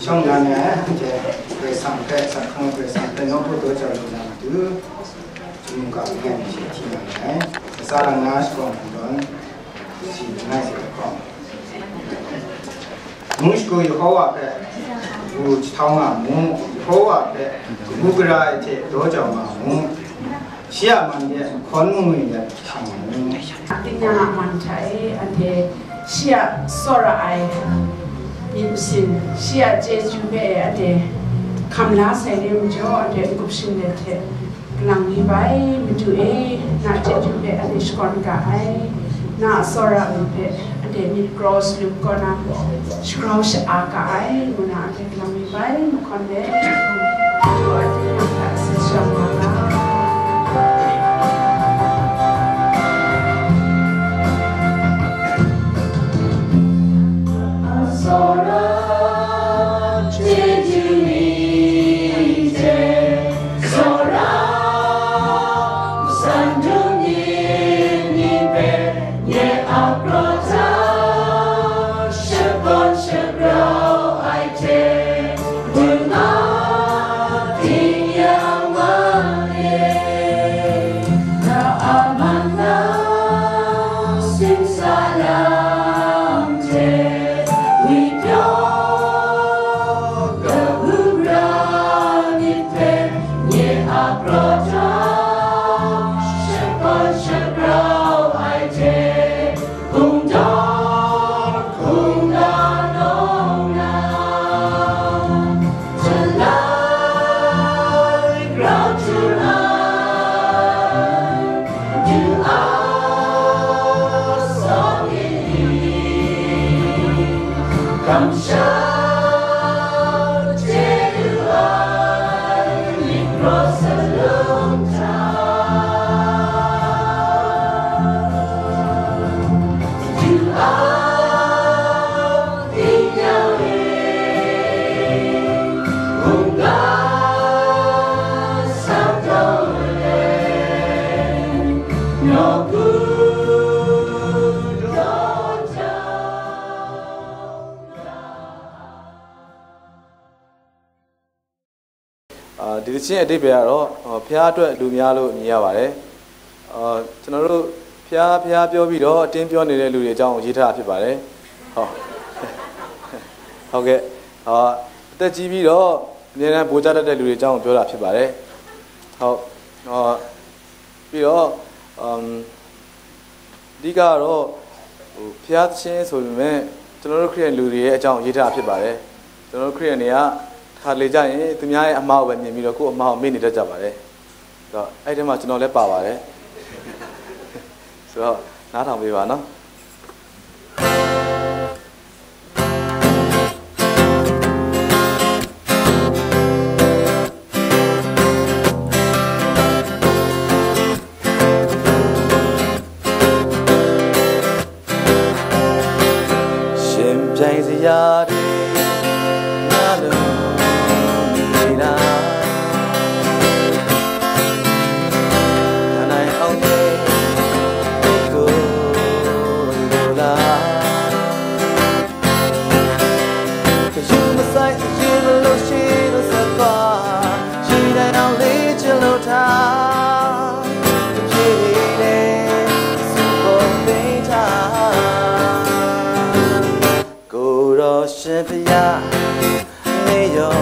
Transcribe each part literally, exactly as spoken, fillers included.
Shawng na ni ai, anhte Karai Kasang hpe, Sanhkang Karai Kasang hpe nawku daw jau lu na matu, chyum mungga langai mi hte hti na ni ai, latsa lang na shakawn hkungdawn, shi langai hte lahkawng. Ngu shagu Yehova hpe wu jahtau nga mu, Yehova hpe kabu gara ai hte daw jau nga mu, shi a man de mahkawn mu ngwi let hkang mu. Tingnyang a man hta e, anhte shi a tsawra ai myit masin, shi a chyeju hpe anhte hkam la sai re majaw, anhte n-gup shinglet hte, Kalang mi bai, Madu e, na chyeju hpe anhte shakawn ga ai, na a tsawra ai hpe anhte myit kraw salup kaw na, shagrau sha-a ga ai, ngu na anhte kalang mi bai, mahkawn let, Madu a tingnyang hta sat shang nga ga. Tsawra chyeju ni hte, tsawra masan dung ni, ni hpe nye a kraw hta shakawn shagrau ai hte, Wunga tingnyang wa e, na a man na singsa lam hte, ngwi pyaw kabu gara myit hpe, nye a kraw hta shakawn shagrau ai hte, Hkungdawn hkungga nawng na, Shalai grau htu ai, du a sawng ni, kamsham chye lu ai, myit kraw salum hta.အာ၊ ဒီသီချင်းအဓိပ္ပာယ်ကတော့၊ အာ၊ ဘုရားအတွက်လူများလို့မြင်ရပါတယ်။ အာ၊ ကျွန်တော်တို့ဘုရား၊ ဘုရားပြောပြီးတော့အတင်းပြောနေတဲ့လူတွေအကြောင်းကိုရေးထားတာဖြစ်ပါတယ်။ ဟုတ်၊ ဟုတ်ကဲ့။ အာ၊ အသက်ကြီးပြီးတော့အမြဲတမ်းဗိုလ်ကျတတ်တဲ့လူတွေအကြောင်းကိုပြောတာဖြစ်ပါတယ်။ ဟုတ်၊ အာ၊ ပြီးတော့၊ အမ်၊ အဓိကကတော့၊ ဟို၊ ဘုရားသခင်ဆိုပေမဲ့ကျွန်တော်တို့ခရစ်ယာန်လူတွေရဲ့အကြောင်းရေးထားတာဖြစ်ပါတယ်။ ကျွန်တော်တို့ခရစ်ယာန်တွေကတခါတလေကျရင်သူများရဲ့အမှားကိုပဲမြင်ပြီးတော့ကိုယ့်အမှားကိုမေ့နေတတ်ကြပါတယ်။ ဆိုတော့အဲ့ထဲမှာကျွန်တော်လည်းပါပါတယ်။ ဆိုတော့နားထောင်ပေးပါနော်။ ရှင်ပြိုင်စရာတွေငါလုံးနေတာ နိုင်အောင်တဲ့ကိုလိုလား ကယူမဆိုင်အရေးမလို့ရှိလို့ဆက်သွား ရှိနိုင်အောင်လေ့ကျင့်လို့ထား တပြေးနဲ့စူပေါ်ပေးထား ကိုယ်တော်ရှင်ဘုရားနေရော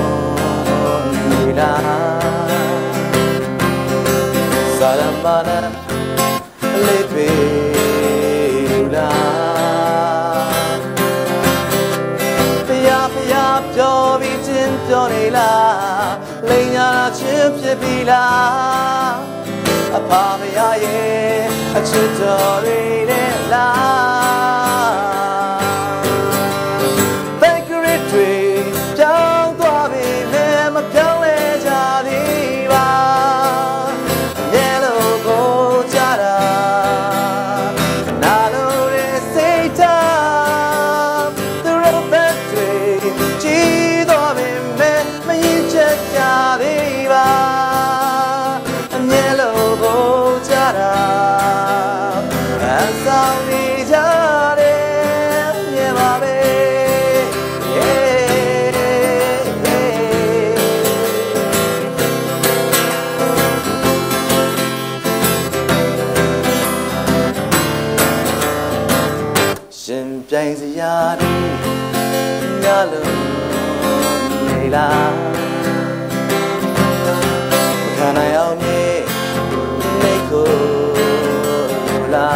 နေလား စာရမဏေ လေးပေလူလား ဘုရားဘုရားပြောပြီးတင်ပြောနေလား လိမ်ညာခြင်းဖြစ်ပြီလားအဖဘုရားရဲ့အချစ်တော်တွေနဲ့လား သင်္ခရစ်တွေပြောင်းသွားပေမဲ့မပြောင်းလဲကြသေးပါ အမြဲလိုကိုကြတာ နာလိုတဲ့စိတ်ဓာတ် သူတို့ဘက်တွေကြီးသွားပေမဲ့မရင်ချက်ကြသေးပါ အမြဲလိုကိုကြတာ အဆောင်နေကြ ပြိုင်စရာတွေများလို့နေလား မခံနိုင်အောင်နေနေကိုလာ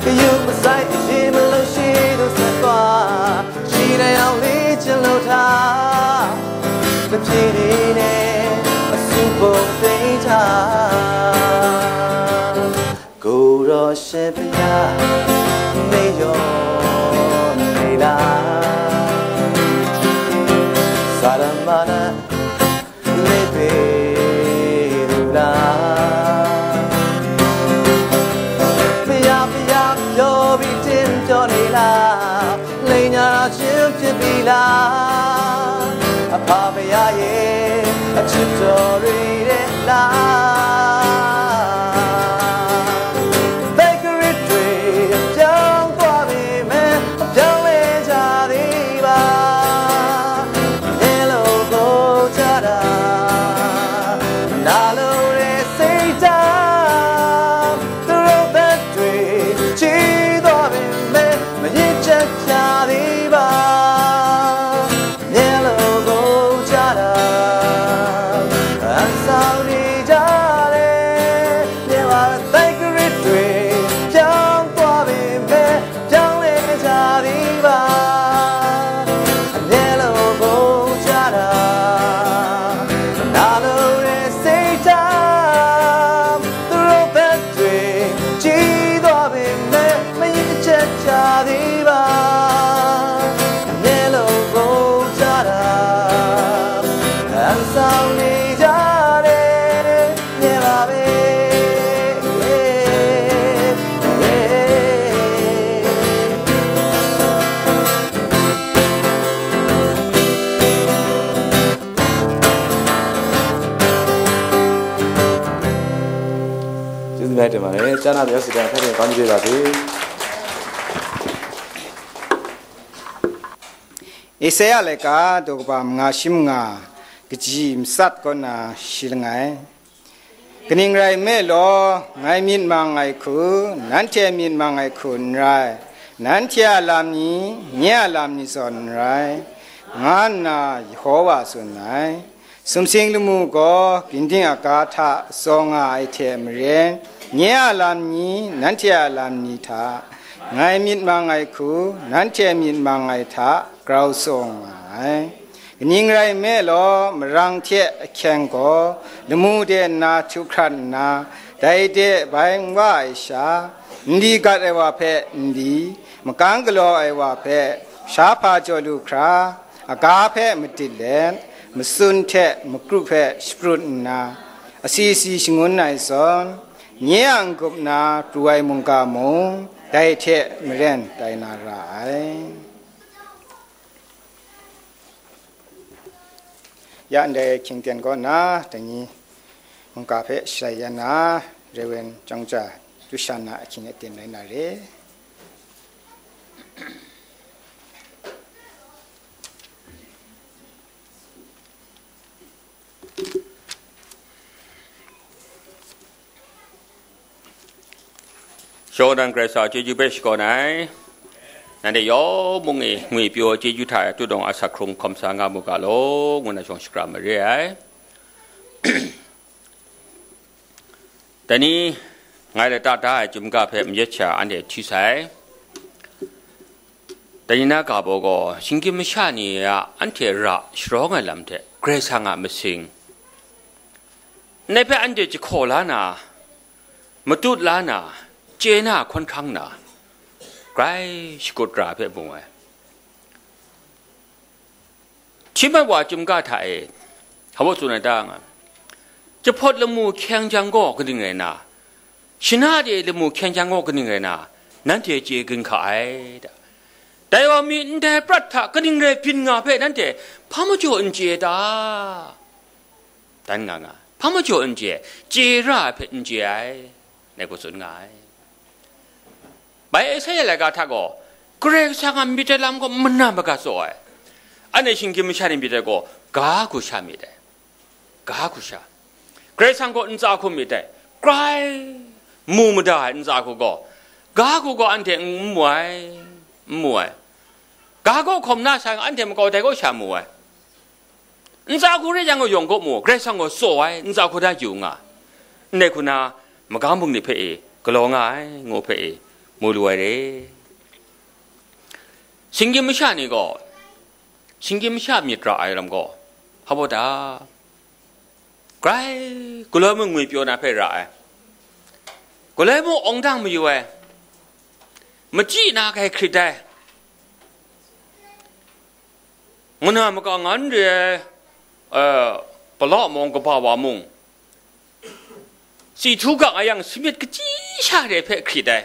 ကယူပဆိုင်အရေးမလို့ရှိလို့ဆက်သွားရှိနေအောင်လေးချင်လို့ထားတပြေးနေနဲ့အစုပုံသိမ်းထား ကိုယ်တော်ရှင်ဘုရားမေ့လျော့နေလား စာရမဏေပေရူလား ဘုရားဘုရားပြောပြီးတင်ပြောနေလား လိမ်ညာတော်ချင်းဖြစ်ပြီလား အဖဘုရားရဲ့အချစ်တော်တွေတဲ့လား သက်ကရစ်တွေပြောင်းသွားပေမဲ့ပြောင်းလဲကြသေးပါ မျက်လုံးကိုကြတာနာလိုတဲ့စိတ်ဓာတ်သူတို့ဘက်တွေချီးသွားပေမဲ့မရစ်ချက်ချသေးပါမျက်လုံးကိုကြတာအဆောင်နေကြတယ် မြဲပါသက်ကရစ်တွေပြောင်းသွားပေမဲ့ပြောင်းလဲကြသေးပါအမျက်လုံးကိုကြတာနာလိုတဲ့စိတ်ဓာတ်သူတို့ဘက်တွေကြီးသွားပေမဲ့မရစ်ချက်ချသေးပါအမျက်လုံးကိုကြတာအဆောင်နေကြတယ် မြဲပါပဲကျေးဇူးများတင်ပါတယ်ကြားနာပြောဆိုတဲ့ဖခင်ကောင်းကြီးပေးပါစေဧစဲယလက်ကဒိုကပါမငါရှင်းငါကကြည်မစတ်ကောနာရှိလငယ် Kaning rai nme law, ngai myit mang ai hku, nanhte myit mang ai hku n rai, nanhte a lam ni, nye a lam ni zawn n rai, nga nna Yehova tsun ai. Sumsing lamu gaw, ginding a ga hta tsaw nga ai hte maren, nye a lam ni, nanhte a lam ni hta, ngai myit mang ai hku, nanhte myit mang ai hta grau tsaw nga ai. Kaning rai nme law, marang hte ahkyeng gaw lamu de nna htu hkrat nna, dai de bai n wa ai sha, nli gat ai wa hpe nli, makang galaw ai wa hpe sha hpa jaw lu hkra, aga hpe madit let, matsun hte makru hpe shaprut nna, asi asi shangun ai zawn, nye a n-gup na pru ai mungga mung, dai hte maren tai na ra ai. Ya ndai hkying ten kaw na, dai ni mungga hpe shalai ya na, Reverend Chyawng Cha, Tushan na ahkying aten rai na re. Shawng nang Karai Kasang chyeju hpe shakawn ai, nanhte yawng mung e ngwi pyaw chyeju hta e tutdawng asak hkrung hkawm sa nga mu ga law, ngu na shawng shakra mare ai. Dai ni, ngai lata da ai chyum ga hpe mayat sha anhte hti sai. Dai ni na ga baw gaw, shinggyim masha ni a anhte ra sharawng ai lam hte Karai Kasang a masing, ndai hpe anhte jahkaw la na, matut la na, chye na hkawn hkrang na, grai shakut ra hpe mu ai. Hti mat wa chyum ga hta e, hpa tsun ai ta nga, jahpawt lamu hkyeng jang gaw kaning rai na, shana de lamu hkyeng jang gaw kaning rai na, nanhte chye gun hka ai ta. Dai wa mi ndai prat hta kaning rai byin nga hpe nanhte hpa majaw n chye ta? Dan nga nga, hpa majaw n chye, chye ra ai hpe n chye ai, ngai hku tsun nga ai. Bai Esaia laika hta gaw, Karai Kasang a myit ai lam gaw mana maga tsaw ai. Anhte shinggyim masha ni myit ai gaw, ga hku sha myit ai. Ga hku sha. Karai Kasang gaw ntsa hku myit ai. Grai mu mada ai ntsa hku gaw, Ga hku gaw anhte n mu ai, n mu ai. Ga gaw hkawm na sa yang, anhte makau dai kaw sha mu ai. Ntsa hku re yang gaw yawng kaw mu, Karai Kasang gaw tsaw ai, ntsa hku da yu nga. Ndai hku na, magam bungli hpe e galaw nga ai, ngu hpe e mu lu ai re. Shinggyim masha ni gaw, shinggyim masha myit ra ai lam gaw, hpa baw ta? Grai, galoi mung ngwipyaw na hpe ra ai, galoi mung awng dang mayu ai, machyi na hkai hkrit ai, muna maka ngan re ai, eh, pala mawng kaba wa mung, si htu ga nga yang, samyit kachyi sha re hpe hkrit ai,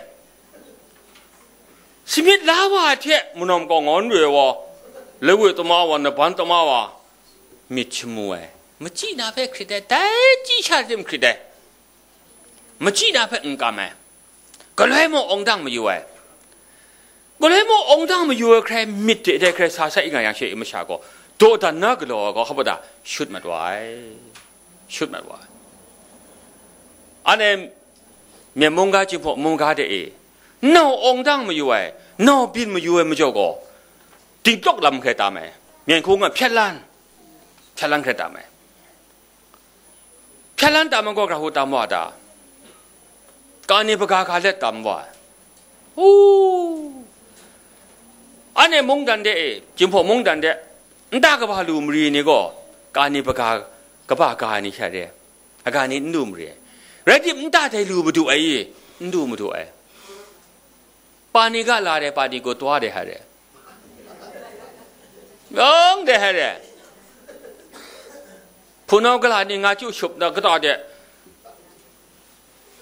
samyit la wa ai hte muna maka ngan re ai wa, lewe tama wa, naban tama wa, myit shamu ai, machyi na hpe hkrit ai, dai chyi sha tim hkrit ai, machyi na hpe n kam ai, galoi mung awng dang mayu ai, galoi mung awng dang mayu ai hkrai, myit de dai hkrai sa sai nga yang, she i masha gaw, dawdan na galaw ai gaw, hpa baw ta? Shut mat wa ai, shut mat wa ai. Anhte Myen mungga, Jinghpaw mungga de e, nau awng dang mayu ai, nau byin mayu ai majaw gaw, dingtawk lam hkrai tam ai, myen hku nga hpyat lan, hpyat lan hkrai tam ai. Hpyat lan tam ai gaw, gara hku tam wa ta? Kani hpaga ga let tam wa ai. U, anhte mungdan de e, Jinghpaw mungdan de, nta kaba lu mari ni gaw, kani hpaga kaba ga ai ni sha re, aga ni n lu mari ai. Rai tim, nta dai lu madu ai i, n lu madu ai. Pani ga la de, pani gaw taw de, hai de. Yawng de, hai de. Hpunau gala ni nga chyu shup na kata de,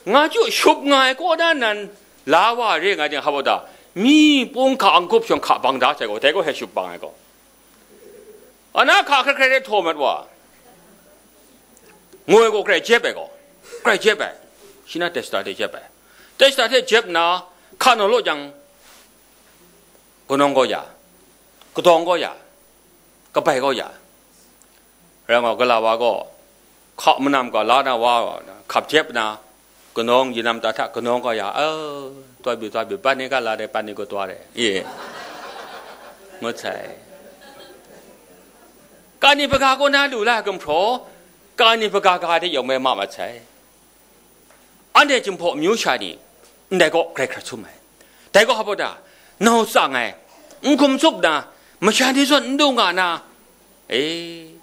nga chyu shup nga ai kaw na nan la wa re nga jang, hpa baw ta? Mi pung hka, angup shawng hka bang da sai gaw, dai gaw hpe shup bang ai gaw. Ana hka hkrai hkrai de htaw mat wa. Ngoi gaw hkrai jep ai gaw, hkrai jep ai. Shi na testa hte jep ai. Testa hte jep nna, hka naw law jang, kanawng gaw ya, kadawng gaw ya, kabai gaw ya. Rai nga, gala wa gaw, hka manam ga la na wa, hkap jep nna, kanawng, yinam ta hta kanawng gaw ya, a, taw byu, taw byu, pani ga la de, pani gaw taw de, e, ngut sai. Kani hpaga kaw na lu la ai gumhpraw, kani hpaga ga de yawng bai ma mat sai. Anhte Jinghpaw amyu sha ni, ndai gaw grai hkrat sum ai. Dai gaw hpa baw ta? Nau tsang ai, n hkum tsup na, masha ni zawn n du nga na, e,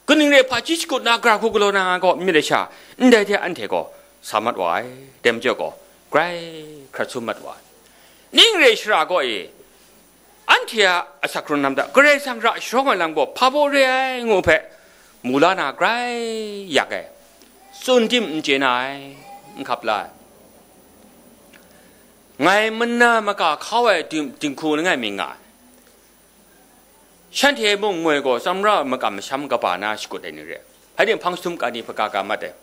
kaning re hpaji shakut na, gara hku galaw na nga gaw, myit ai sha, ndai hte anhte gaw sa mat wa ai, dai majaw gaw, grai hkrat sum mat wa ai. Ning re shara gaw e, anhte a asak hkrung lam hta Karai Kasang ra sharawng ai lam gaw hpa baw re ai ngu hpe, mu la na grai yak ai, tsun tim n chye na ai, n hkap la ai. Ngai mana maka hkau ai ding-, dinghku langai mi nga ai. Shanhte mung ngoi gaw tsamra makam masham kaba na shakut ai ni re. Hpai ting hpang jahtum kani hpaga ga mat ai.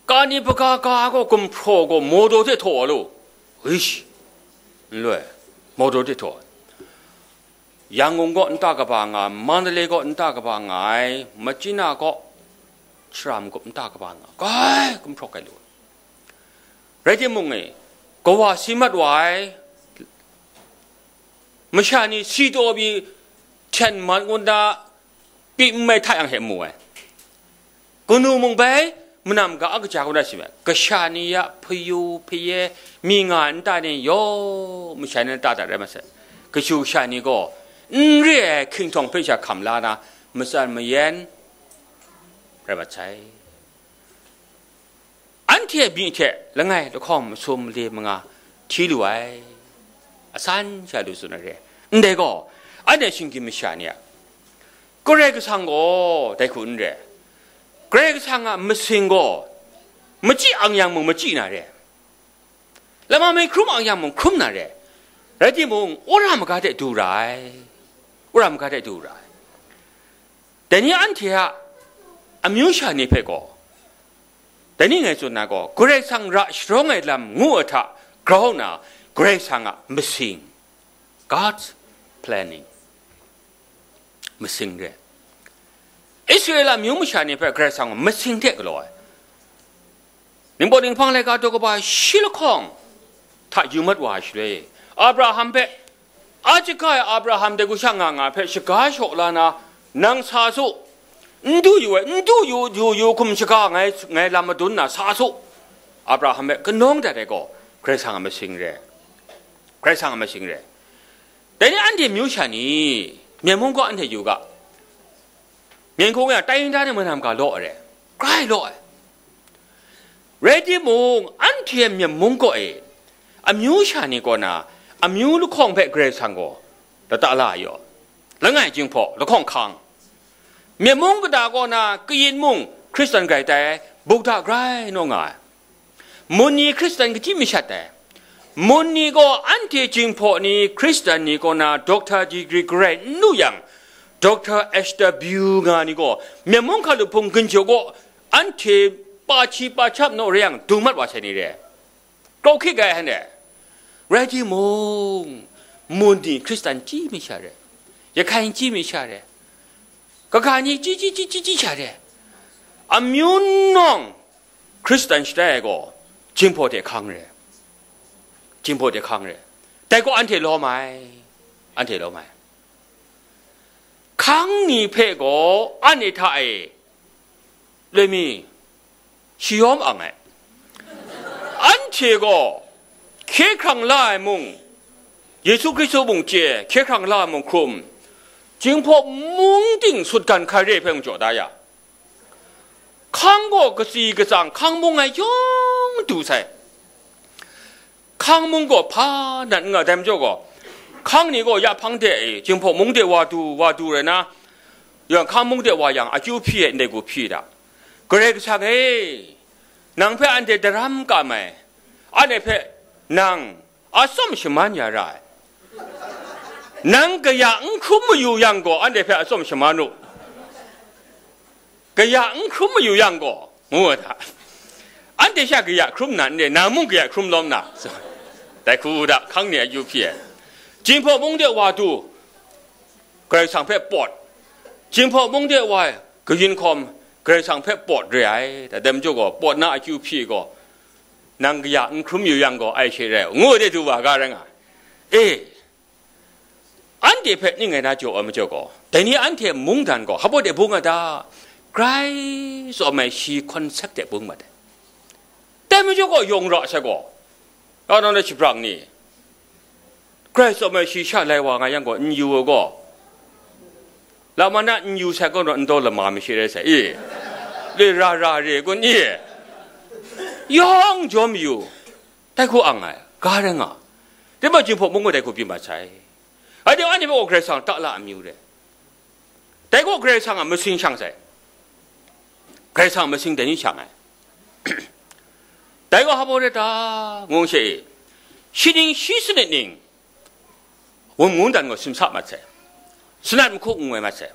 Kani hpaga ga gaw gumhpraw gaw mawdaw hte htaw ai lu. Wish! N loi, mawdaw hte htaw ai. Yangon gaw nta kaba nga ai, Mandalay gaw nta kaba nga ai, Machina gaw shara magup nta kaba nga ai. Kai, gumhpraw kai lu ai. Rai timung e, kawa si mat wa ai, masha ni si taw pyi hten mat ngut na pyi n mai hta yang hte mu ai. Kanu mung bai, manam ga a kaja kaw na si mat, kasha ni ya hpayu hpaye mi nga ai nta ni yaw, masha ni nta hta rai mat sai. Kashu kasha ni gaw n re ai hkinhtawng hpe sha hkam la na, matsan mayan rai mat sai. Anhte a myi hte langai lahkawng masum mali manga hti lu ai, asan sha lu tsun ai re. Ndai gaw, anhte shinggyim masha ni a, Karai Kasang gaw dai hku n re. Karai Kasang a masing gaw machyi ang yang mung machyi na re. Lama mi hkrum ang yang mung hkrum na re. Rai timung, wora maga hte du ra ai. Wora maga hte du ra ai. Dai ni anhte a amyu sha ni hpe gaw, dai ni ngai tsun na gaw, Karai Kasang ra sharawng ai lam ngu ai hta grau nna, Karai Kasang a masing, God's planning, masing re. Israela amyu masha ni hpe Karai Kasang masing hte galaw ai. Ningbaw ninghpang laika daw kaba shi lahkawng, hta yu mat wa ai shaloi, Abraham hpe, a chyaga e Abraham dai gu sha nga nga hpe shaga shaw la na, nang sa su, n du yu ai, n du yu, yu, yu hkum shaga ngai, ngai lam madun na sa su, Abraham hpe kanawng dat ai gaw, Karai Kasang a masing re, Karai Kasang a masing re. Dai ni anhte myu sha ni, myen mung gaw anhte yu ga, myen hkung ya tai nda ni manam ga law ai re, grai law ai. Rai timung, anhte myen mung kaw e, amyu sha ni kaw na, amyu lahkawng hpe Karai Kasang gaw lata la yaw, langai jinghpaw lahkawng hkang, myen mung kata kaw na kayin mung Hkristan grai tai ai, bukda grai naw nga ai. Mun ni Hkristan kachyi mashat ai. Mun ni gaw anhte jinghpaw ni Hkristan ni kaw na doctor degree garai n lu yang, doctor H W nga ni gaw myen mung hkalup hpung ginjaw gaw anhte pa hti pa hcap naw rai yang, dung mat wa sai ni re. Kau hkik ai hane. Rai timung, mun ni Hkristan chyi mi sha re, Yahkai n chyi mi sha re, kaga ni chyi, chyi, chyi, chyi, chyi sha re, amyu nawng Hkristan shatai ai gaw, jinghpaw hte hkang re, jinghpaw hte hkang re. Dai gaw anhte lawm ai, anhte lawm ai. Hkang ni hpe gaw anhte hta e, loi mi, shayawm ang ai. Anhte gaw hkye hkrang la ai mung, Yesu Hkristu mung chye, hkye hkrang la ai mung hkrum, jinghpaw mung ting sutgan hkrai re hpe mung jaw da ya, hkang gaw katsi katsang hkang mung ai yawng du sai. Hkang mung gaw hpa nan n nga, dai majaw gaw, hkang ni gaw ya hpang de e, jinghpaw mung de wa du, wa du rai na, yawng hkang mung de wa yang, akyu hpyi e, ndai gu hpyi da. Karai Kasang e, nang hpe anhte daram kam ai, anhte hpe nang atsawm shaman ya ra ai. Nang kaya n hkrum mayu yang gaw, anhte hpe atsawm shaman u. Kaya n hkrum mayu yang gaw, ngu ai hta. Anhte sha kaya hkrum na n re, nang mung kaya hkrum lawm na? Dai hku da, hkang ni a yu hpyi ai. Jinghpaw mung de wa du, Karai Kasang hpe pawt. Jinghpaw mung de wa ai kayin hkawm, Karai Kasang hpe pawt re ai. Dai majaw gaw, pawt na akyu hpyi gaw, nang kaya n hkrum yu yang gaw, ai she rai, ngu ai de du wa ga rai nga. E, anhte hpe ning rai na jaw ai majaw gaw, dai ni anhte mungdan gaw hpa baw de bung a ta? Grai tsawm ai shi concept de bung mat ai. Dai majaw gaw, yawng ra sai gaw, ya nang na shabrang ni, grai tsawm ai shi sha lai wa nga yang gaw, n yu ai gaw, lama na n yu sai gaw, n taw lama mashi rai sai, e, le ra ra re kun, e, yawng jawm yu, tai hku ang ai, ga rai nga, dai ma jinghpaw mung gaw dai hku byin mat sai. Anhte, anhte hpe gaw Karai Kasang ta la amyu re. Dai gaw Karai Kasang a masing shang sai. Karai Kasang a masing dai ni shang ai. Dai gaw hpa baw rai ta, ngu she e, shi ning shi sanit ning, wun mungdan gaw simsa mat sai, sanat mahku n ngoi mat sai.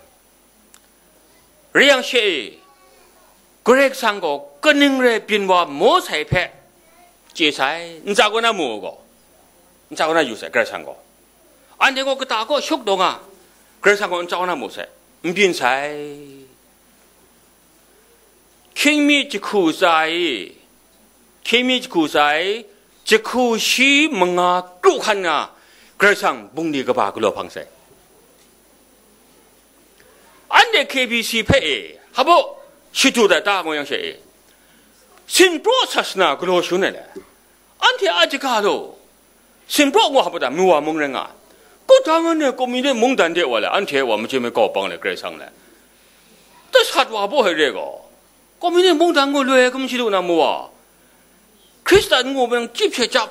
Rai yang she e, Karai Kasang gaw kaning rai byin wa maw sai hpe chye sai, ntsa kaw na mu u gaw, ntsa kaw na yu sai, Karai Kasang gaw. Anhte gaw kata kaw shuk taw nga, Karai Kasang gaw ntsa kaw na mu sai, n byin sai. Hkying mi jahku tsa e, hkying mi jahku tsa e, jahku shi manga kru hkan nga, Karai Kasang bungli kaba galaw hpang sai. Anhte K B C hpe e, hpa baw shadu dat ta ngu yang she e, sinpraw sasana galaw shangun ai le, anhte a jaga law, sinpraw ngu hpa ta, Miwa mung rai nga ai. Kutang anhte communist mungdan de wa le, anhte wa majim ai kau pang le, Karai Kasang le, tasat wa baw hai re gaw, communist mungdan ngu loi ai hkum shi lu na Miwa, Hkristan ngu nang chyip she chyap,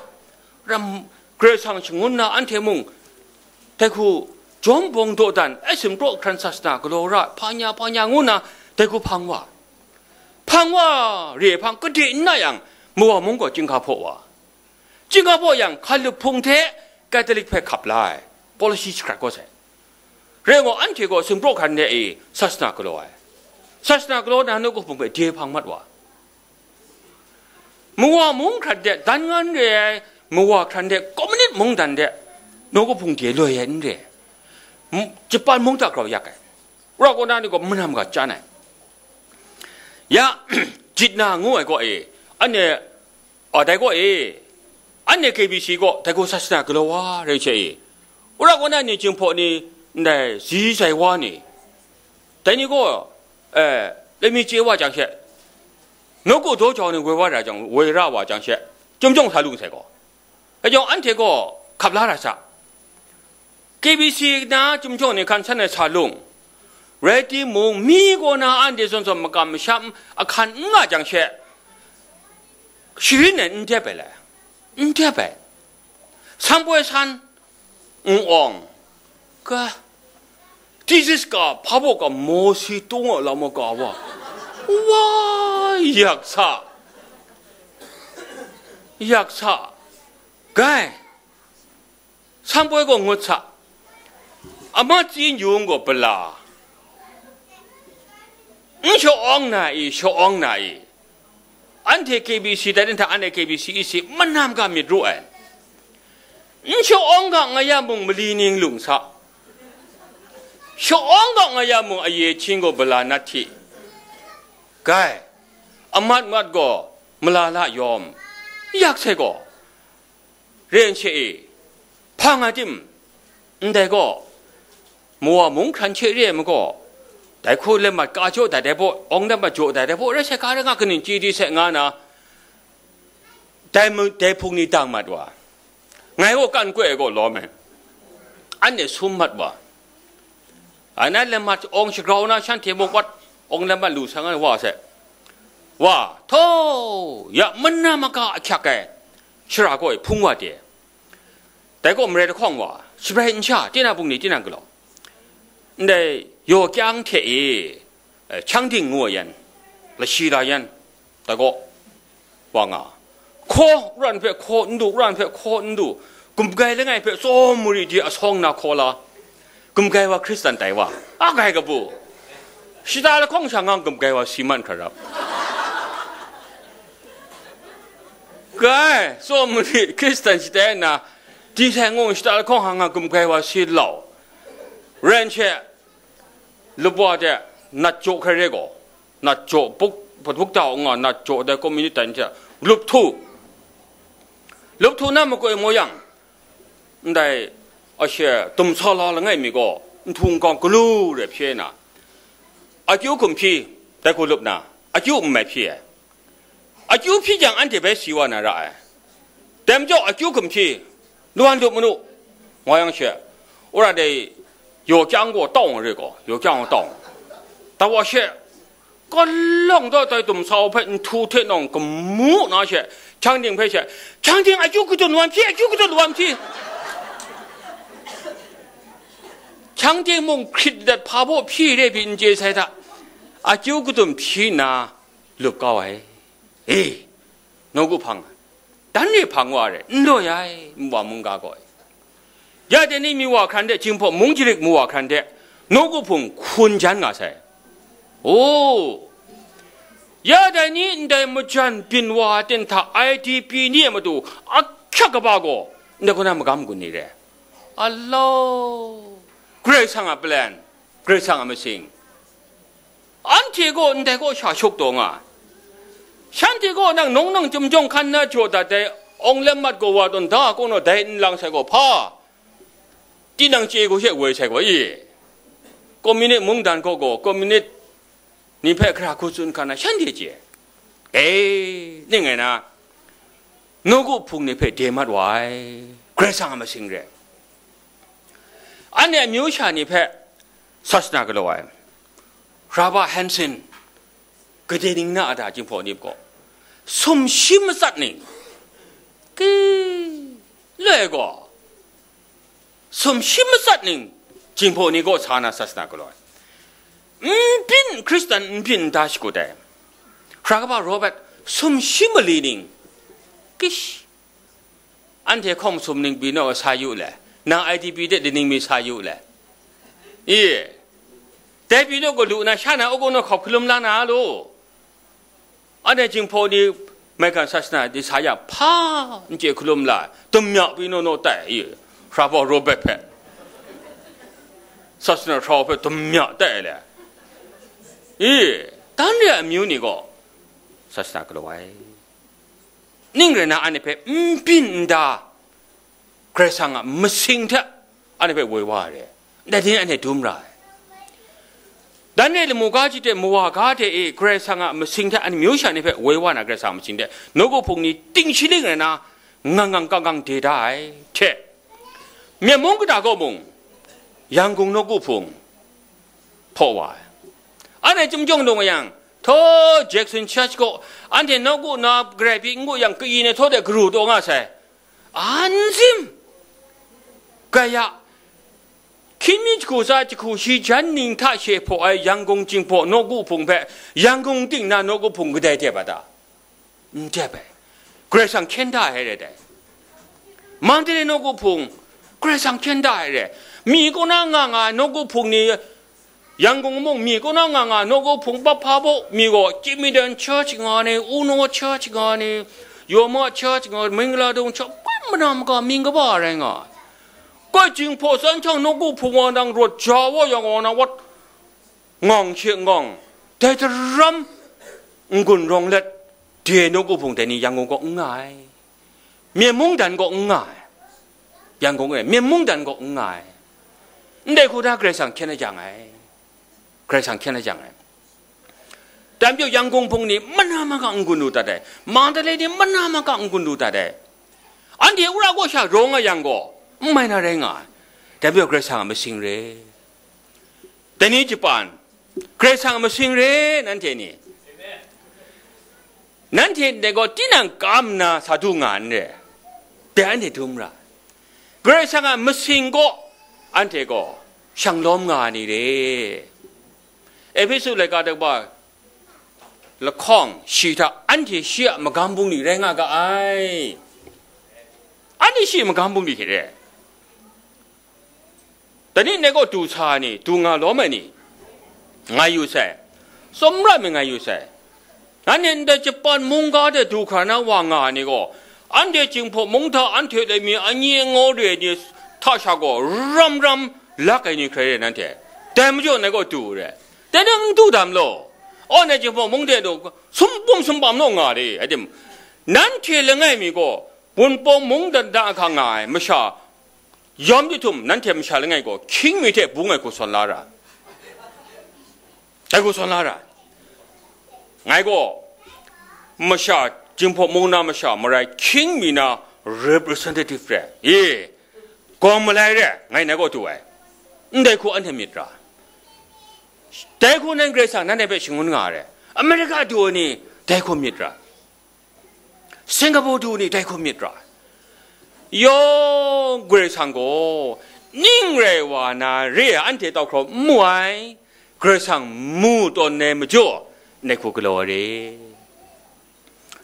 ram Karai Kasang shangun na anhte mung, dai hku jawm bawng dawdan, ai sinpraw hkran sasana galaw ra, hpa nya, hpa nya ngu na, dai hku hpang wa. Hpang wa, re hpang kade n na yang, Miwa mung gaw chyinghka hpaw wa. Chyinghka hpaw yang, hkalup hpung hte Catholic hpe hkap la ai, policy shakrat kau sai. Rai gaw, anhte gaw sinpraw hkran de e sasana galaw ai. Sasana galaw na, nawku hpung hpe de hpang mat wa. Miwa mung hkran de dan ngan re ai, Miwa hkran de communist mungdan de nawku hpung de loi ai n re. M-, Japan mung hta grau yak ai. Wora kaw na ni gaw manam ga chyan ai. Ya, Jitna ngu ai kaw e, anhte, a, dai kaw e, Anhte K B C gaw dai gaw sasana galaw wa rai hte e, wora kaw na ni, Jinghpaw ni, ndai zi zai wa ni, dai ni gaw, eh, lami chye wa jang she, nawku daw jau ni woi wa ra jang, woi ra wa jang she, chyum jawng sa lu sai gaw, dai jawng anhte gaw hkap la ra sa. K B C na chyum jawng ni hkan san ai sa lung, rai timung, mi kaw na anhte zawn zawn makam masham ahkan n nga jang she, sharin ai n dep ai le, n dep ai. San poi san, n awng, ka, thesis ka, hpa baw ka, Mawsi tung a lam a ka wa, wa, yak sa, yak sa, gai, san poi gaw ngut sa, amat tsin yung gaw pala, n shaw-awng na i, shaw-awng na i, anhte K B C, dai ni hta anhte K B C E C manam ga myit ru ai. N shaw-awng ga nga ya mung mali ning lung sa, shaw-awng ga nga ya mung aye hkying gaw bala nat hti, gai, amat mat gaw malala yawm, yak sai gaw, ren she e, hpa nga tim, ndai gaw, mawa mung hkran hte re ai magaw, dai hku let mat ka jaw dat ai baw, awng let mat jaw dat ai baw, rai sai ka rai nga kaning chye di sai nga na, dai mu-, dai hpung ni dang mat wa, ngai gaw kan koi ai gaw lawm ai, anhte sum mat wa, ai na let mat awng shagrau na shanhte mung wat, awng let mat lu sa nga wa sai, wa, htaw, ya mana maka ahkyak ai, shara gaw hpung wa de, dai gaw marai lahkawng wa, shabrai nsha, tinang bungli, tinang galaw, ndai yaw kyang hte e, eh, hkyang ding ngu ai yan, lashi la yan, dai gaw, wa nga, hkaw ran hpe hkaw n du, ran hpe hkaw n du, gumgai langai hpe tsawm mari di asawng na hkaw la, gumgai wa Hkristan tai wa, a gai kabu, shata lahkawng sha ngang gumgai wa si man hkra rap. Gai, tsawm mari Hkristan shatai nna, di sai ngu shata lahkawng hang nga gumgai wa si lau. Ren she, lupwa de nat jaw hkrai re gaw, nat jaw buk, buk da nga nat jaw dai community tai ni hte lup htu, lup htu na makoi maw yang, ndai ashe tum sa la langai mi gaw nhtu nkau galu re hpye na, akyu hkum hpyi, dai hku lup na, akyu n mai hpyi ai. Akyu hpyi jang anhte bai si wa na ra ai. Dai majaw akyu hkum hpyi, lawan lup manu, nga yang she, wora dai yaw kyang gaw tawng re gaw, yaw kyang gaw tawng. Tawa she, kalawng da tai tum sa u hpe nhtu hte nawng gamu na she, hkyang ding hpe she, hkyang ding akyu kadun lawan hpyi, akyu kadun lawan hpyi. Hkyang ding mung hkrit dat hpa baw hpyi re pyi n chye sai hta, akyu kadun hpyi nna, lup kau ai. E, nawku hpang, dan re hpang wa re, n law ya ai, mawa mungga gaw. Ya dai ni mawa hkran de, Jinghpaw mung jarik mawa hkran de, nawku hpung hkun jan nga sai. O, ya dai ni ndai majan byin wa ten hta I D P ni a matu ahkyak kaba gaw, ndai kaw na magam gun ni re. Alo, Karai Kasang a plan, Karai Kasang a masing. Anhte gaw ndai kaw sha shuk taw nga. Shanhte gaw nang nawng nang chyum jawng hkan na jaw dat dai, awng let mat gaw wa tawn da kaw naw dai n lang sai gaw hpa? Tinang chye gaw she woi sai gaw i? Communist mungdan gaw gaw, communist ni hpe hkra hku tsun hkan na shanhte chye. E, ning ngai na, nawku hpung ni hpe de mat wa ai, Karai Kasang a masing re. Anhte amyu sha ni hpe sasana galaw ai, Raba Hansen, gade ning na a ta Jinghpaw ni gaw, sumshi matsat ning, ki, loi gaw, sumshi matsat ning, Jinghpaw ni gaw sa na sasana galaw ai. N byin, Hkristan n byin nta shakut ai. Hkra kaba Robert, sumshi mali ning, kish, anhte hkawng sum ning pyi naw sa yu le, nang I D P de daning mi sa yu le? I, dai pyi naw gaw lu na sha na, u gaw naw hkawp hkalum la na lu. Anhte Jinghpaw ni maigan sasana di sa yang, hpa n chye hkalum la, damya pyi naw naw tai, i, Hkra kaba Robert hpe sasana hkrau hpe damya tai le. I, dan re ai amyu ni gaw sasana galaw ai. ning rai na, anhte hpe n byin n da, Karai Kasang a masing hte anhte hpe woi wa ai re. Dai ni anhte dum ra ai. Dan e lamu ga jahte, mawa ga hte e, Karai Kasang a masing hte, anhte myu sha ni hpe woi wa na, Karai Kasang a masing hte nawku hpung ni ting shaning rai na, ngang ngang kang kang de da ai hte, Myen mung kata kaw mung, Yangon nawku hpung hpaw wa ai. Anhte chyum jawng dung yang, htaw Jackson Church kaw, anhte nawku na garai pyi n gu yang, kayi ni htaw de garu taw nga sai. An zim! Kaya, hkying mi jahku tsa jahku shi jan ning hta she hpaw ai Yangon Jinghpaw nawku hpung hpe, Yangon ting na nawku hpung kadai dep a ta? N dep ai. Karai Kasang hkyen da ai rai dai. Mandalay nawku hpung, Karai Kasang hkyen da ai rai. Mi kaw na nga nga ai nawku hpung ni, Yangon mung mi kaw na nga nga ai nawku hpung, Bapha baw mi gaw, Jimmy Dang Church nga ni, Uno Church nga ni, Yoma Church nga, Mingladong Church, kwan mana maka mying kaba rai nga ai. Koi Jinghpaw san chyang nawku hpung wa nang rawt ja wa yang wa na wat, ngawng she ngawng, dai daram n-gun rawng let, de nawku hpung dai ni Yangon kaw n nga ai. Myen mung dan kaw n nga ai. Yangon e, Myen mung dan kaw n nga ai. Ndai hku na Karai Kasang hkyen a jang ai. Karai Kasang hkyen a jang ai. Dan pyaw Yangon hpung ni mana maka n-gun lu dat ai. Mandalay ni mana maka n-gun lu dat ai. Anhte wora kaw sha rawng a yang gaw, n mai na rai nga ai. Dan pyaw Karai Kasang a masing re. Dai ni Japan, Karai Kasang a masing re, nanhte ni. Nanhte ndai gaw tinang kam nna sa du nga n re. Dai anhte dum ra. Karai Kasang a masing gaw, anhte gaw shang lawm nga ai ni re. Ehpesu laika daw ba lahkawng shi hta anhte shi a magam bungli rai nga ga ai. Anhte shi a magam bungli hte re. Dai ni ndai kaw du sa ai ni, du nga lawm ai ni, ngai yu sai, tsawmra mi ngai yu sai. Nanhte ndai Japan mungga de du hkra na wa nga ai ni gaw, anhte Jinghpaw mung hta anhte lami anyi angau re ai ni hta sha gaw ram ram lak ai ni hkrai re nanhte. Dai majaw ndai kaw du re. Dai ni n du dam law. Aw, ndai Jinghpaw mung de du, sumpum sumpam naw nga re, ai tim, nanhte langai mi gaw, Wunpawng mungdan da ahkang nga ai masha, yawm jahtum nanhte masha langai gaw, hkying mi hte bung ai hku sawn la ra. Dai hku sawn la ra. Ngai gaw, masha, Jinghpaw mung na masha marai, hkying mi na representative re, e, gawng malai re, ngai nai gaw du ai. Ndai hku anhte myit ra. Dai hku nan Karai Kasang nanhte hpe shangun nga ai re. America du ai ni, dai hku myit ra. Singapore du ni dai hku myit ra. Yawng Karai Kasang gaw ning rai wa na re ai anhte tau hkraw n mu ai, Karai Kasang mu tawn ai majaw, ndai hku galaw ai re.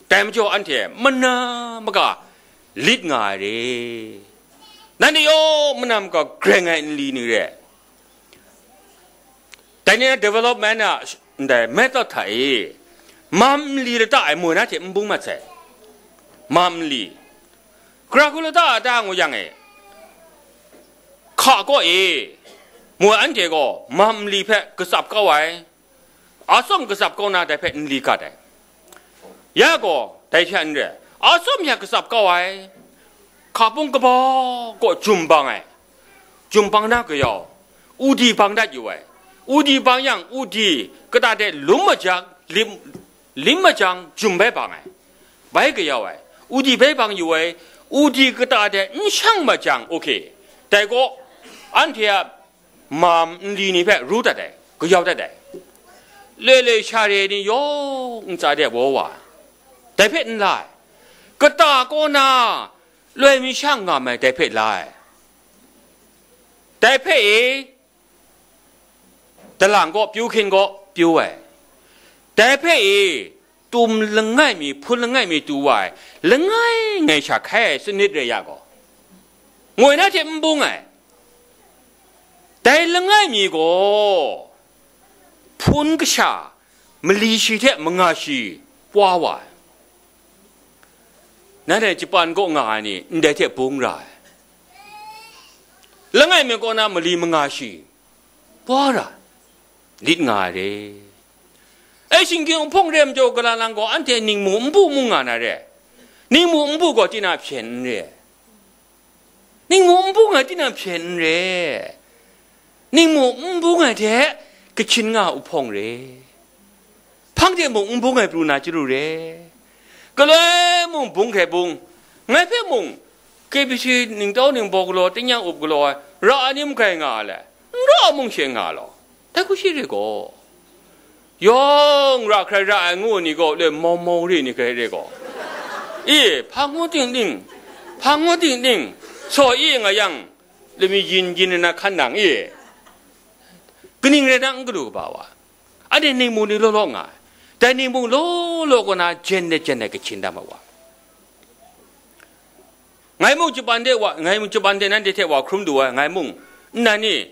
Dai majaw anhte mana maka lit nga ai re. Nanhte yawng mana maka grai ngai nli ni re. Dai ni na development a ndai method hta e, mam nli lata e moi na hte n bung mat sai. Mam nli. Gara hku lata a ta ngu yang e, hka kaw e, moi anhte gaw mam nli hpe katsap kau ai, atsawm katsap kau na dai hpe nli gat ai. Ya gaw, dai hte n re, atsawm hte katsap kau ai, hkapung kaba kaw jum bang ai, jum bang na kayau, udi bang dat yu ai, udi bang yang, udi kata de lum majang, lim, lim majang, jum bai bang ai, bai kayau ai, udi bai bang yu ai, udi kata de n shang majang, okay, dai gaw, anhte a mam nli ni hpe ru dat ai, kayau dat ai. Loi loi sha re ni yawng ntsa de waw wa, dai hpe n la ai. Kata kaw na loi mi sha nga mai dai hpe la ai. Dai hpe e, dalang kaw pyu hkin kaw pyu ai. Dai hpe e, tum langai mi, hpun langai mi tu wa ai, langai ngai sha hkai ai sanit re ya gaw, moi na hte n bung ai. Dai langai mi gaw, hpun kasha, mali shi hte manga shi, pwa wa ai. Nanhte Japan kaw nga ai ni, ndai hte bung ra ai. Langai mi kaw na mali manga shi, pwa ra, lit nga ai re. Ai shinggyim hpawng re majaw, gala lang gaw anhte ning mung n bu mu nga na re. Ningmu npu gaw tinang hpyen n re. Ningmu npu ngai tinang hpyen n re. Ningmu npu ngai hte kachin nga u hpawng re. Hpang de mung npu ngai pru na chyaru re. Galoi mung bung hkrai bung. Ngai hpe mung K B C ningtau ningbaw galaw, tingnyang up galaw ai, ra ai ni mung grai nga ai le, n ra ai mung she nga law. Dai hku shi re gaw, yawng ra hkrai ra ai ngu ni gaw, le mau mau re ni hkrai re gaw, i, hpa ngu ting ting, hpa ngu ting ting, saw i nga yang, lami yin yin na hkan nang i, kaning rai na n galu kaba wa, anhte ningmung ni law law nga ai, dai ningmung law law kaw na jen de jen de kachin da ma wa. Ngai mung Japan de wa, ngai mung Japan de nanhte hte wa hkrum du ai, ngai mung nnan ni,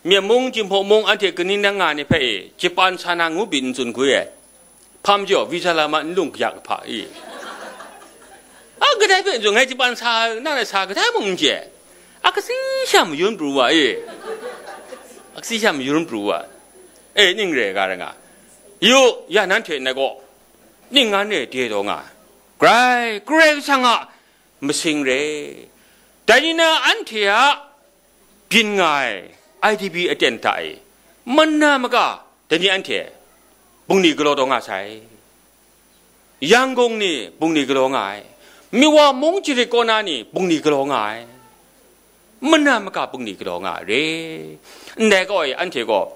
Myen mung, Jinghpaw mung, anhte kaning nang nga ni hpe e, Japan sa na ngu byin n tsun hku e. Hpa majaw, visa lam a n lung kajak hpa e. A kadai hpe n tsun, ngai Japan sa, nang na sa kadai mung n chye. A kasi sha mayun pru wa e. A kasi sha mayun pru wa. E, ning re ga ra nga. Yu, ya nanhte nai gaw, ning ngan e de taw nga. Grai, Karai Kasang a masing re. Dai ni na anhte a byin nga ai I D P aten hta e, mana maka dai ni anhte bungli galaw taw nga sai. Yangon ni bungli galaw nga ai. Miwa mung jarit kaw na ni bungli galaw nga ai. Mana maka bungli galaw nga ai re. Ndai kaw e anhte gaw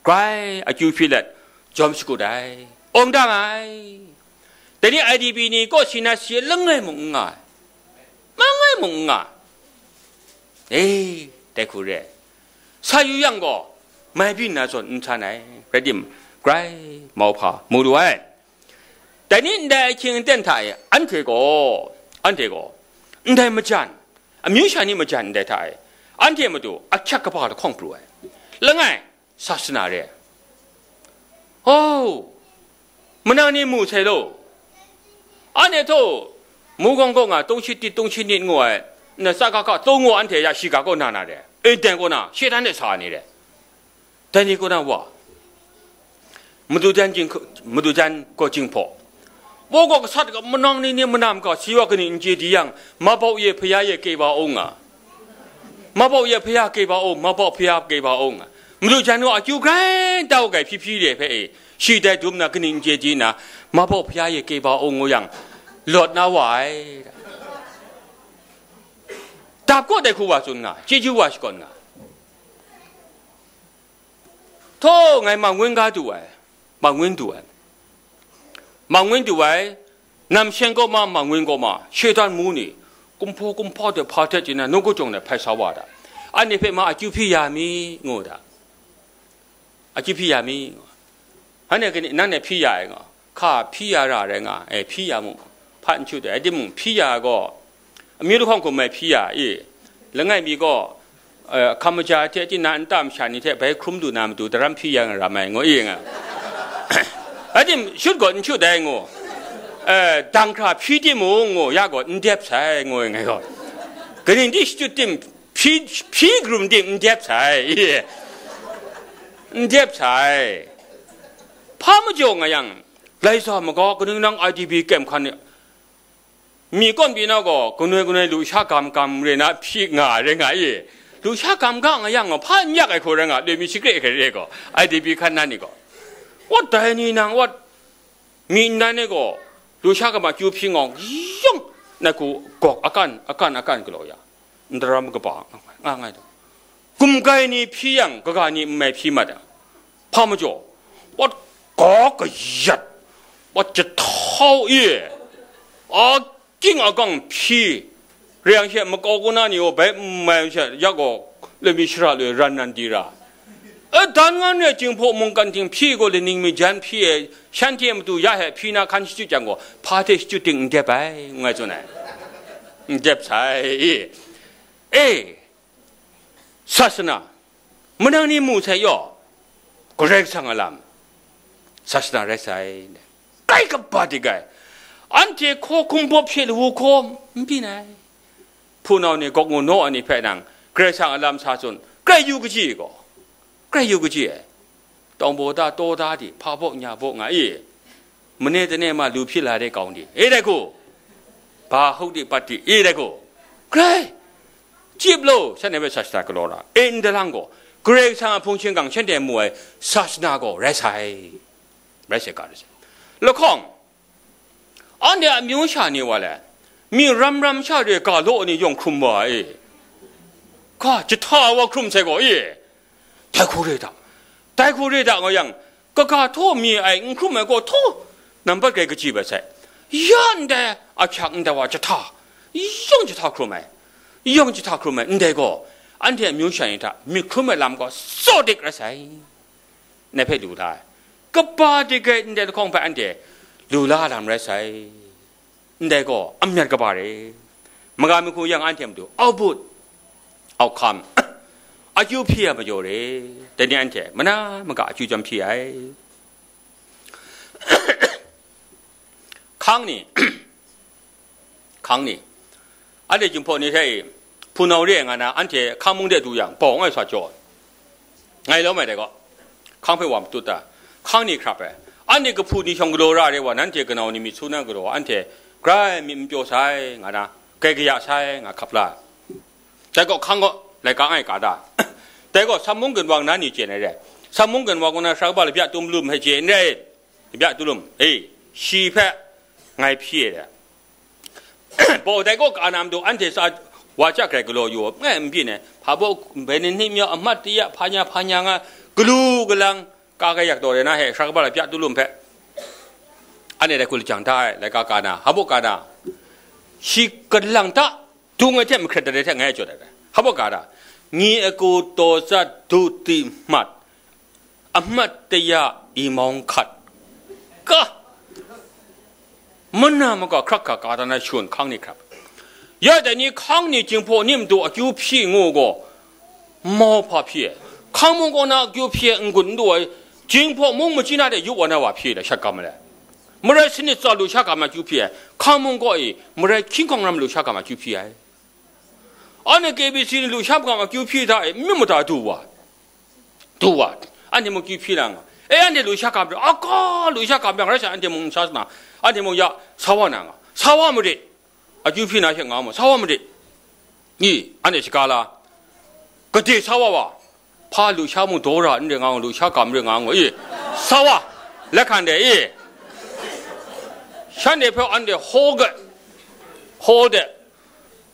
grai akyu hpyi let, jawm shakut ai, awng dang ai. Dai ni I D P ni kaw si na si langai mung n nga ai, mangai mung n nga ai. E, dai hku re ai. Sa yu yang gaw, mai byin na zawn n san ai, rai tim, grai mauhpa mu lu ai. Dai ni ndai ahkying aten hta e, anhte gaw, anhte gaw, ndai majan, amyu sha ni majan ndai hta e, anhte matu ahkyak kaba lahkawng pru ai. Langai, sasana re ai. Oh, manang ni mu sai lo. Anhte htaw, mugawng gaw nga, tungshi tit, tungshi nit ngu ai, na tsa ga ga, tsaw ngu anhte ya shiga kaw na na re. E, dai kaw na, shetan de sa ni re. Dai ni kaw na wa, madu jan jing, madu jan gaw jinghpaw. Baw gaw gasat ga manang ni ni manam ga, si wa kaning n chye di yang, ma bau ye, hpaya ye, keba ung a. Ma bau ye, hpaya keba ung, ma bau hpaya keba ung a. Madu jan gaw akyu grai tau gai hpyi hpyi re hpe e, shi dai dum na kaning n chye di na, ma bau hpaya ye, keba ung ngu yang, lawt na wa ai. Dap gaw dai hku wa tsun nga, chyeju wa shakawn nga. Htaw ngai Mangwin ga du ai, Mangwin du ai, Mangwin du ai, Namshen kaw ma, Mangwin kaw ma, shetan mu ni, kumhpaw kumhpa de hpa htet chye na, nu kajawng de hpai sa wa da, anhte hpe ma akyu hpyi ya mi, ngu da, akyu hpyi ya mi, ngu. Anhte kani, nanhte hpyi ya ai nga, hka hpyi ya ra rai nga, e, hpyi ya mu, hpa n chyu de, rai timung, hpyi ya ai gaw, amyu lahkawng hkum ai hpyi ya i, langai mi gaw, eh, hkam maja hte, tinang nta masha ni hte bai hkrum du na matu, daram hpyi ya nga ra mai, ngu i nga. Rai tim, shut gaw n shut dai, ngu. Eh, dang hkra hpyi timung, ngu, ya gaw n dep sai, ngu i ngai gaw. Kaning di shachyut tim, hpyi, hpyi karum tim n dep sai, i. N dep sai. Hpa majaw nga yang, lai sa maga, kaning nang I D P kem hkan ni, mi kawn pyi na gaw, kanoi kanoi lusha gam gam re na hpyi nga, re nga i. Lusha gam ga nga yang gaw, hpa n yak ai hku rai nga, loi mi shakre hkrai re gaw, I D P hkan na ni gaw. Wat dai ni nang, wat mi nnan e gaw, lusha gam a kyu hpyi ngawng, yung, na hku gawk akan, akan, akan galaw ya. Ndaram kaba nga ngai, nga ngai taw. Gumgai ni hpyi yang, kaga ni n mai hpyi mat ai. Hpa majaw, wat ga kayat, wat jahtau e, a, king a gang hpyi, reyang she makau kaw na ni gaw bai n mai she, ya gaw, lami shara loi ran nan di ra. E, dan ngan re, Jinghpaw mungkan ting hpyi gaw, laning mi jan hpyi e, shanhte matu ya he hpyi na hkan shachyut jang gaw, hpa hte shachyut ting n dep ai, ngu ai tsun ai. N dep sai, e. E, sasana, manang ni mu sai yaw, Karai Kasang a lam, sasana rai sai. Kai kaba dik ai, anhte hkaw hkum bawp hpye lawu hkaw n byin ai. Hpunau ni gawk ngu naw ai ni hpe nang, Karai Kasang a lam sa tsun, grai yu kaji gaw, grai yu kaji ai. Tawng baw da, taw da di, hpa baw nya baw nga i. မနေ့တနေ့မှ လူဖြစ်လာတဲ့ ကောင်တွေ။ အေးတဲ့ကို၊ ဘာဟုတ်ဒီပတ်တီ၊ အေးတဲ့ကို၊ ကြိုက်၊ ကြည့်လို့၊ ဆက်နေပဲ sasana ကလော်တာ။ အင်းတလန်းကို၊ ဂရိတ်ဆန်အဖုန်ချင်းကံ၊ ဆက်နေမှုဝဲ sasana ကို၊ ရဲဆိုင်၊ ရဲဆိုင်ကရဲဆိုင်။ လခေါင်၊ အန်ဒီအမျိုးရှာနေဝါလဲ၊ မြေရမ်ရမ်ရှာတွေကာလို့နေယုံခုံပါ၊ အေး၊ ကကြထဝါခုံစဲကို၊ အေး၊ တိုက်ခိုက်ရတာ၊ တိုက်ခိုက်ရတာငေါ်ယံ၊ ကကထိုမြေအိုင် nkrum ai gaw htaw, nambat grai kaji bai sai. Ya ndai ahkyak ndai wa jahta, yawng jahta hkrum ai, yawng jahta hkrum ai ndai gaw, anhte amyu sha ni hta myit hkrum ai lam gaw tsaw dik rai sai. Ngai hpe lu la ai, kaba dik ai ndai lahkawng hpe anhte lu la lam rai sai. Ndai gaw amyat kaba re. Maga mi hku yang anhte matu, output, outcome, akyu hpyi ai majaw re. Dai ni anhte mana maga akyu chyawm hpyi ai. Hkang ni, hkang ni, anhte Jinghpaw ni hte e, hpunau re ai nga na, anhte hkang mung de du yang, bawng ai sa jaw, ngai lawm ai dai gaw, hkang hpe wa matut ta, hkang ni hkrap ai. Anhte kahpu ni shawng galaw ra re wa, nanhte kanau ni myit su na galaw, anhte grai myit n pyaw sai, nga na, grai kaya sai, nga hkap la. Dai gaw hkang gaw, laika ngai ka da. Dai gaw, Samung ginwang na ni chye ai re. Samung ginwang gaw na, sara kaba labya tum lu hpe chye n rai. Bya tulum, e, shi hpe ngai hpyi ai. Baw dai gaw ka na matu anhte sa wa chya grai galaw yu, ngai n byin ai, hpa baw bai ni ni myaw amat de ya, hpa nya hpa nya nga, galu galang, ka ga yak daw re na he, sara kaba la bya tulum hpe, anhte dai hku lajang da ai, laika ka na, hpa baw ka na, shi galang ta, dung ai hte mahkret dat ai hte ngai jaw dat ai, hpa baw ka na, ni agu daw zat du ti hmat, amat taya imawng hkat, ga, mana maga hkrak hkra ka dan ai shun hkang ni hkrap. Ya dai ni hkang ni Jinghpaw ni matu akyu hpyi ngu gaw, mau hpa hpyi ai. Hkang mung kaw na akyu hpyi ai n-gun n du ai, Jinghpaw mung machyi na de yup wa na wa hpyi ai, shat gam ai. Marai sanit tsa lu sha gam ai akyu hpyi ai. Hkang mung kaw e, marai hkying hkawng ram lu sha gam ai akyu hpyi ai. Anhte K B C ni lu sha magam akyu hpyi hta e, n myit mada du wa, du wa, anhte mung akyu hpyi na nga. E, anhte lu sha gam, aga lu sha gam yang, rai sha, anhte mung n sa sa na, anhte mung ya sa wa na nga, sa wa marit, akyu hpyi na she nga mu, sa wa marit. Ni, anhte shaga la, gade sa wa wa, hpa lu sha mung daw ra n re nga ngu, lu sha gam re nga ngu, i, sa wa, let hkan de, i, shanhte hpe anhte haw ga, haw de,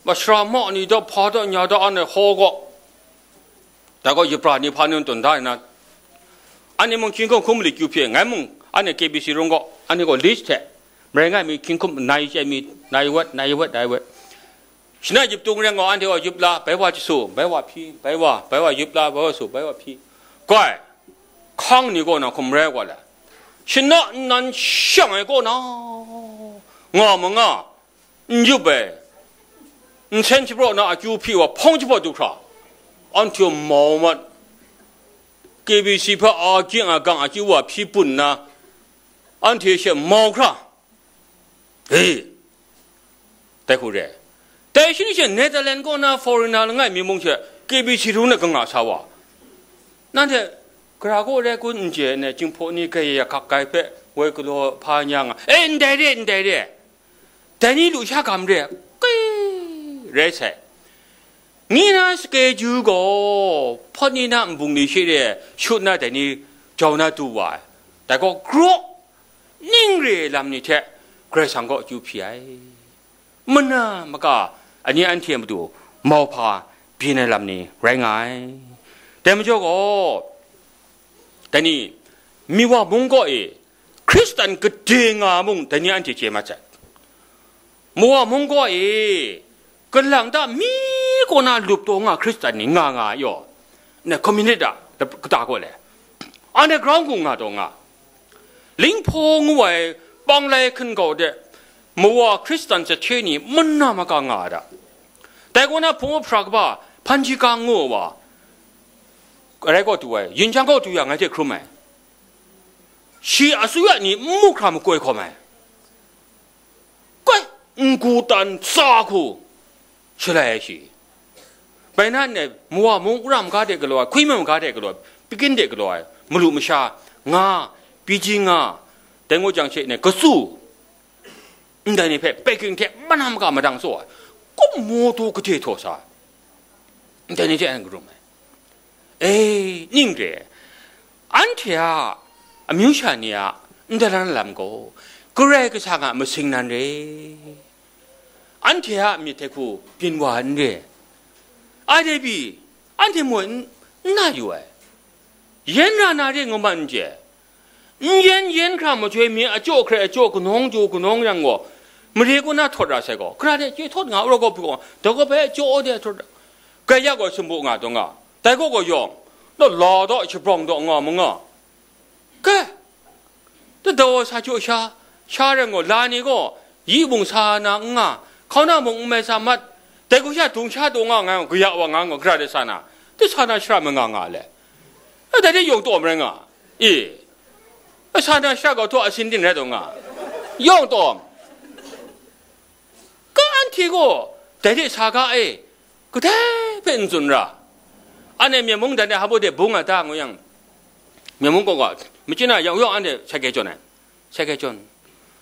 masara ma ni daw, hpa daw, nya daw, anhte haw gaw, dai gaw, yupra ni hpa ni tun da nna, anhte mung hkying hkum hkum malit kyu hpyi, ngai mung, anhte K B C rung gaw, anhte gaw list hte, marai ngai mi hkying hkum, nai chye mi, nai wat, nai wat, nai wat. Shana yup tung reng gaw, anhte gaw yup la, bai wa jasu, bai wa hpyi, bai wa, bai wa yup la, bai wa su, bai wa hpyi. Goi, hkang ni kaw na hkum rai wa la, shana nnan shang ai kaw na, nga ma nga, n yup ai, nsen shapraw na akyu hpyi wa hpawng jahpawt du hkra, anhte mau mat, K B C hpe a ging a gang akyu wa hpyi bun nna, anhte she mau hkra, e, dai hku re. Dai shani she Netherlands kaw na foreigner langai mi mung she K B C rung na kanga sa wa, nanhte gara kaw rai kun n chye ai, Jinghpaw ni gaya ya hkak grai hpe woi galaw hpa nya nga, e, ndai re, ndai re. Dai ni lu sha gam re, kwi rai sai. Ni na schedule gaw, hpawt ni na nbung ni she re, shut na dai ni jau na du wa ai. Dai gaw, graw, ning re ai lam ni hte, Karai Kasang gaw akyu hpyi ai. Mana maka, ani anhte a matu, mau hpa byin ai lam ni rai nga ai. Dai majaw gaw, dai ni, Miwa mung kaw e, Hkristan gade nga mung, dai ni anhte chye mat sai. Miwa mung kaw e, kalang ta mi kaw na lup taw nga Hkristan ni nga nga ai yaw, na community da, kata kaw le, underground hku nga taw nga, Linghpaw ngu ai panglai hkungau de, Miwa Hkristan sahte ni mana maka nga ai da. Dai kaw na hpung hpra kaba, hpan hkika ngu ai wa, rai kaw tu ai, yin jang kaw tu ya, ngai hte hkrum ai. Shi asuya ni n mu hkra makoi hkawm ai. Koi, n-gu tan tsa hku shalai ai shi. Bai na nne, Miwa mung Wora maga de galaw ai, Hkwi Mung maga de galaw ai, Pikin de galaw ai, malu masha nga, pyi ji nga, Dai ngut jang she ne, katsu, ndai ni hpe peking hte manam ga madang tsaw ai, kum moto gade htaw sa ai, ndai ni hte an karum ai. E, ning re, anhte a amyu sha ni a ndai lam gaw, Karai Kasang a masing nan re. Anhte a myit hte hku byin wa n re. Ai dai pyi, anhte moi n, n na yu ai. Yen ra na re ngu ma n chye. N yen, yen hkra majoi mi, ajaw hkrai ajaw, kanawng jaw kanawng yang gaw, mare kaw na htawt ra sai gaw, hkra de chye htawt nga, rawt gaw hpung gaw, dai gaw bai jaw de htawt ra. Gaya gaw sumpu nga taw nga, dai gaw gaw yawng, daw la daw, shabrawng daw nga ma nga. Kai, dadaw sa jaw sha, sha rai gaw, la ni gaw, yi mung sa na n nga, hkau na mung n mai sa mat, dai gaw sha dung sha dung nga nga, gaya wa nga nga, hkra de sa na, dai sa na shara ma nga nga le. A, dai de yawng tawm rai nga. E, a sa na shara gaw htaw asin din rai taw nga. Yawng tawm. Ka anhte gaw dai de sa ga e, kadai hpe n tsun ra. Anhte myen mung dan de hpa de bung a ta ngu yang, myen mung kaw ga, machyin a yawng yawng anhte sai kye jawn ai. Sai kye jawn.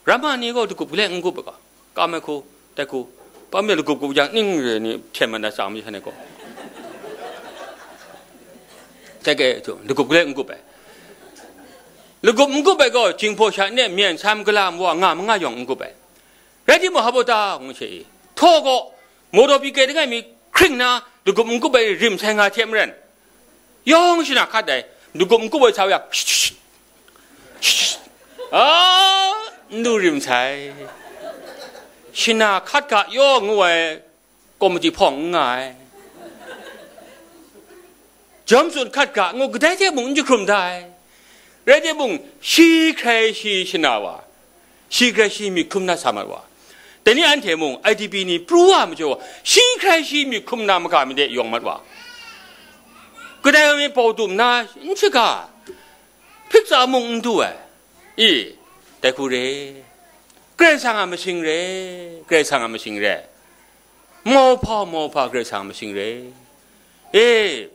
Ramma ni gaw dagup gale n gup ai ga. Kam ai hku, dai hku, pa me lagup gup yang ning re ni hten mat na tsa mi sha ni gaw. Dai ke tu, lagup gale n gup ai. Lagup n gup ai gaw, jinghpaw sha ne myen sam gala mawa nga ma nga yawng n gup ai. Rai timung, hpa ta ngu she i, htaw gaw, mawdaw pyi kei langai mi hkring na, lagup n gup ai rim sai nga hte maren, yawng shana hkat ai, lagup n gup ai sa wa yang, a, n du rim sai. Shana hkat ga yaw ngu ai, komiti hpawng n nga ai. Jawm tsun hkat ga ngu kadai hte mung n jahkrum da ai. Rai timung, shi hkrai shi shana wa, shi hkrai shi myit hkrum na sa mat wa. Dai ni anhte mung I D P ni pru wa majaw, shi hkrai shi myit hkrum na maga mi de yawng mat wa. Kadai wa mi pau tum na n shaga, hpik tsa mung n du ai. I, dai hku re. Karai Kasang a masing re. Karai Kasang a masing re. Mau hpa, mau hpa, Karai Kasang a masing re. E,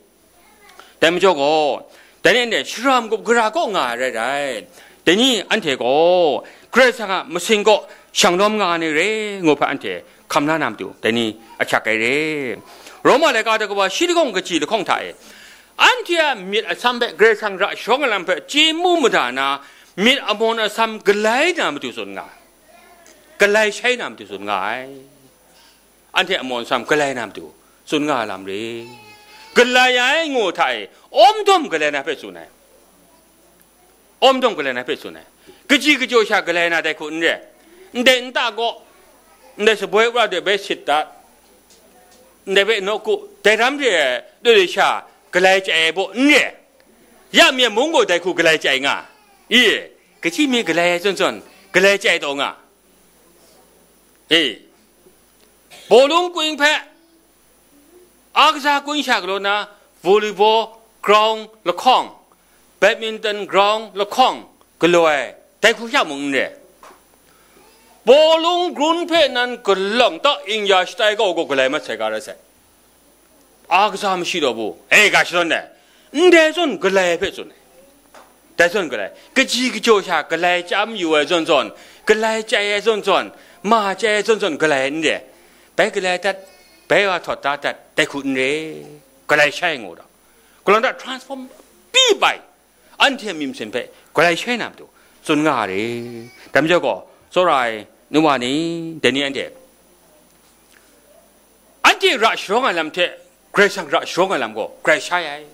dai majaw gaw, dai ni anhte shara magup gara kaw nga ai rai rai. Dai ni anhte gaw, Karai Kasang a masing kaw shang lawm nga ai ni re, ngu hpe anhte hkam la na matu, dai ni ahkyak ai re. Roma laika daw kaba shi lahkawng kaji lahkawng hta e, anhte a myit atsam hpe Karai Kasang ra sharawng ai lam hpe chye mu mada na, myit amawn atsam galai na matu tsun nga ai. Galai shai na matu tsun nga ai. Anhte amawn atsam galai na matu tsun nga ai lam re. Galai ai ngu hta e, awm dawm galai na hpe tsun ai. Awm dawm galai na hpe tsun ai. Kaji kajaw sha galai na dai hku n re. Ndai nta gaw, ndai shaboi wora de bai sit dat, ndai bai nawku, dai ram re ai, doi doi sha galai chye ai baw n re. Ya myen mung gaw dai hku galai chye nga. I, kaji mi galai ai zawn zawn, galai chye taw nga. E, bawlung kwing hpe, a kaja kun sha galaw na, volleyball ground lahkawng, badminton ground lahkawng galaw ai, dai hku sha mung n re. Bawlung grun hpe nan galawng ta ing ya shatai kau gaw galai mat sai ga rai sai. A kaja mashi daw bu, e, ga shadawn ai, ndai zawn galai hpe tsun ai. Dai zawn galai, kaji kajaw sha galai chyam yu ai zawn zawn, galai chyai ai zawn zawn, ma chyai ai zawn zawn galai n re. Bai galai dat, bai wa htawt da dat, dai hku n re. Galai shai ngu daw. Galang da transform pyi bai, anhte a myit masin hpe galai shai na matu tsun nga re. Dai majaw gaw, tsawra ai nu wa ni, dai ni anhte, anhte ra sharawng ai lam hte, Karai Kasang ra sharawng ai lam gaw, galai shai ai.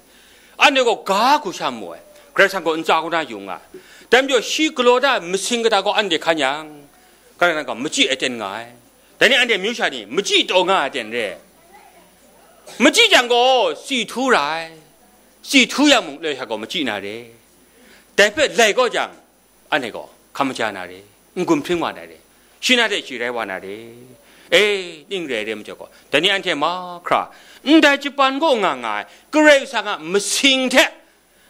Anhte gaw ga hku sha mu ai. Karai Kasang gaw ntsa kaw na yu nga ai. Dai majaw shi galaw da ai masing kata gaw anhte hkan yang, Karai Kasang gaw machyi aten nga ai. Dai ni anhte amyu sha ni, machyi taw nga ai ten re. Machyi jang gaw, si htu ra ai. Si htu yang mung, loi sha gaw machyi na re. Dai hpe lai gaw jang, anhte gaw hkam maja na re, n-gun hpring wa na re, shi na hte shi rai wa na re. E, ning re ai re majaw gaw, dai ni anhte mahkra, ndai Japan kaw nga nga ai Karai Kasang a masing hte,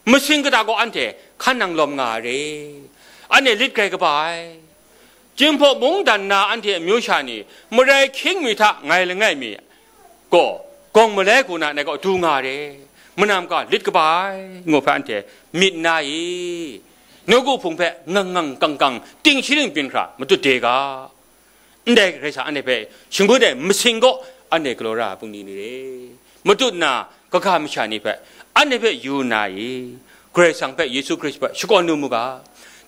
masing kata gaw anhte hkan nang lawm nga ai re. Anhte lit grai kaba ai. Jinghpaw mungdan na anhte amyu sha ni, marai hkying mi hta ngai langai mi gaw, gawng malai hku na ngai gaw du nga re, manam ga lit kaba ai, ngu hpe anhte myit na i, Nawku hpung hpe ngang ngang kang kang ting sharing byin hkra matut de ga. Ndai Karai Kasang anhte hpe shangun ai masing gaw anhte galaw ra ai bungli ni re. Matut na kaga masha ni hpe, anhte hpe yu na i, Karai Kasang hpe, Yesu Hkristu hpe shakawn lu mu ga.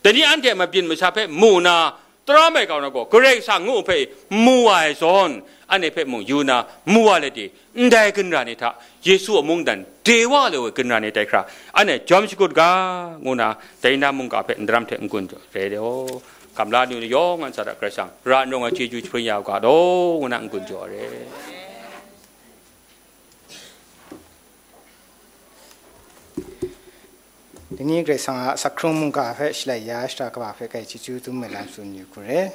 Dai ni anhte a mabyin masha hpe mu na, tara mai kau na gaw, Karai Kasang ngu hpe mu wa ai zawn, anhte hpe mung yu na, mu wa let i, ndai ginra ni hta Yesu a mungdan de wa lu ai ginra ni tai hkra, anhte jawm shakut ga, ngu na, dai na mungga hpe ndaram hte n-gun jaw re law, gamla ni yawng a ntsa hta Karai Kasang ra n rawng ai chyeju jahpring ya u ga law, ngu na n-gun jaw re. Dai ni Karai Kasang a asak hkrung mungga hpe shalai ya shara kaba hpe kai chyeju dum ai lam tsun yu hku re.